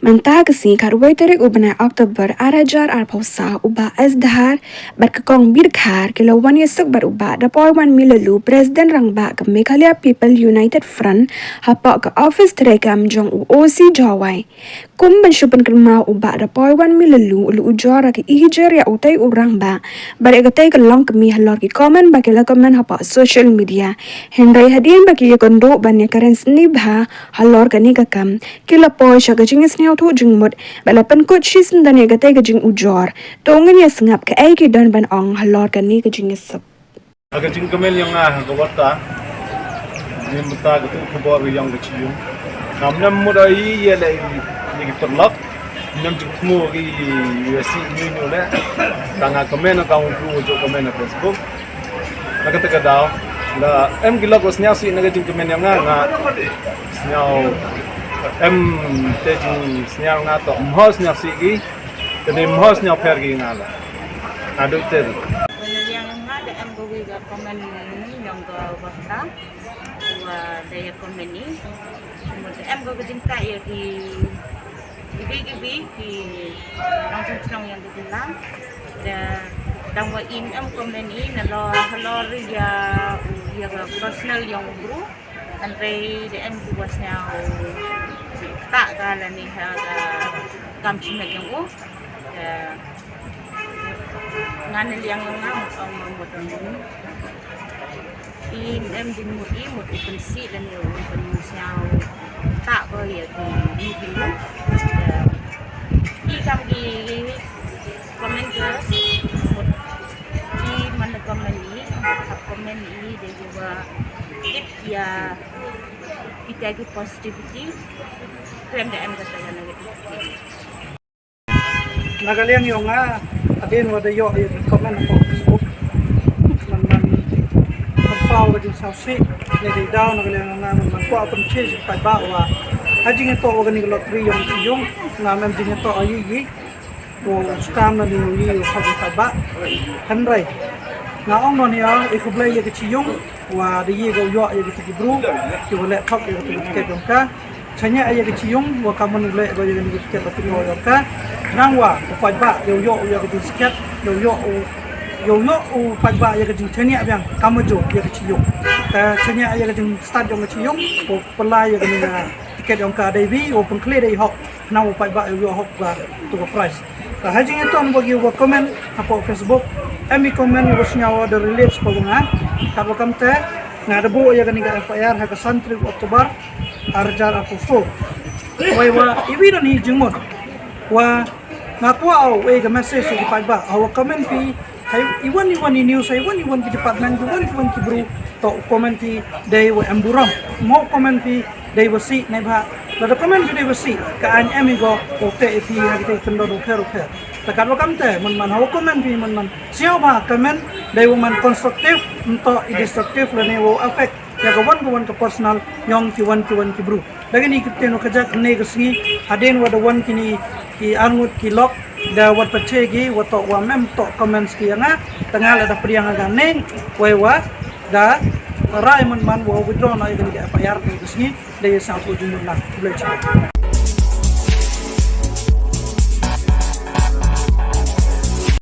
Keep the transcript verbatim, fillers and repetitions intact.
Mynta ka sngi khatwei tarik u bnai October ar hajar arphew saw, u Bah S Dhar bad ka Kong Birkhar ki la wan ïasuk bad u Bah Da Poiwanmih Laloo, President Rangbah ka Meghalaya People United Front hapoh ka office treikam jong u O C Jowai. Kum ban shu pynkynmaw, u Bah Da Poiwanmih Laloo u la ujor ha ka ejor ïa utei u rangbah bad ïa katei ka longkmie halor ki comment ba ki la comment hapoh social media. Hynrei hadien ba ki ïakynduh ban ïakren sngewbha halor kane ka kam, ki la poi sha ka jingïasngewthuh jingmut bad la pynkut shisyndon ïa katei ka jingujor. To ngin ïa sngap kaei ki don ban ong halor kane ka jingïasuk. Ha ka jingkmen ïa nga ha ka warta, ni mynta ka tu khubor ka ïong ka chi ïung. Ngam nem mut ai ïa le ïa ki paralok, nem jingthmu ki ïa si ni ni le. Tang nga kmen ha ka ung ku jo kmen ha Facebook. Na kata ka daw, la em ki lok sñiaw si na ka jingkmen ïa nga, nga sñiaw em te jingsñiaw nga to mho sñiaw si ki, te ni mho sñiaw pher ki nga la. Adu te. Wan ïa nga da em ko wi ka comment ni yong ko warta. Wa da ïa comment ni. Mo da em ko ka jingta ïa ki ki bi ki bi ki nong chong chong yong ki lang. Da dang wa im em comment ni na lo halor ïa ïa ka personal yong u bru. Hynrei da em ki wa sñiaw ta ka la ni ha ka kam chi met yong u. Ngan liang nga mut ong mut ong. I em ding mut i mut i pynsi lane u pynsñiaw ta ko ïa ki ni ki lu. I kam ki comment ka mut i man comment i mut ha comment i de ki wa tip ïa kita ki positivity. Kren da em kata ka negativity. Na ka liang yong nga, hadien wa da ïoh ïa ki comment hapoh Facebook, man man man paw ka jingsngewsih ne dei daw na ka liang yong nga, man man kwah pynchih sha ki paidbah wa ha jingïatoh wa kane ka lottery yong ki ïung, ngam em jingïatoh ïa i, i u scam na ni u i u kham ki paidbah. Hynrei nga ong noh ïa i khublei ïa ka chi ïung wa da ïa ka u ïoh ïa ka ti ki bru ki wa leh thok ïa ka ti ki tiket yong ka. Chania ïa ka chi ïung wa ka man u leh ba ïa ka ni ka tiket ba ti ko ïa ka. Nang wa u paidbah ïa u ïoh ïa ka ti tiket ïa u ïoh u ïa u ïoh u paidbah ïa ka jingchania biang ka ma jo ïa ka chi ïung. Ka chania ïa ka jingstad yong ka chi ïung u pynlai ïa ka ni ka tiket yong ka dei bi u pynkhleh dei hok. Nang u paidbah ïa u ïoh hok ba tu ka prize. Ka ha jingïaton ba ki wa comment hapoh Facebook, em i comment i wa sngaw da release ko nga. Kat wa kam te nga da buh ïa ka ni ka F I R ha ka san tarik October ar hajar arphew saw. Wei wa i wi don hi jingmut wa nga kwah u wei ka message ïa ki paidbah ha wa comment phi ha i wan i wan i news ha i wan i wan ki department ki wan ki wan ki bru. To comment phi dei wa em burom mo comment phi dei wa sih ne ba la da comment phi dei wa sih ka an em i go o te e phi ha ki te kyndon u pher u pher. Ta kat wa kam te man man ha wa comment phi man man sngewbha comment dei wa man constructive nto i destructive lane wa affect ïa ka wan ka wan ka personal yong ki wan ki wan ki bru. Da kini ki ten wa ka jak ne ka sngi hadien wa da wan kini ki arngut ki lok da wat pache ki wa to wa mem to comments ki ïa nga ta nga la da priang nga ne wei wa da rai man man wa withdraw na ïa kini ki F I R ne ka sngi da ïa sa ko jumur na. Khublei chi.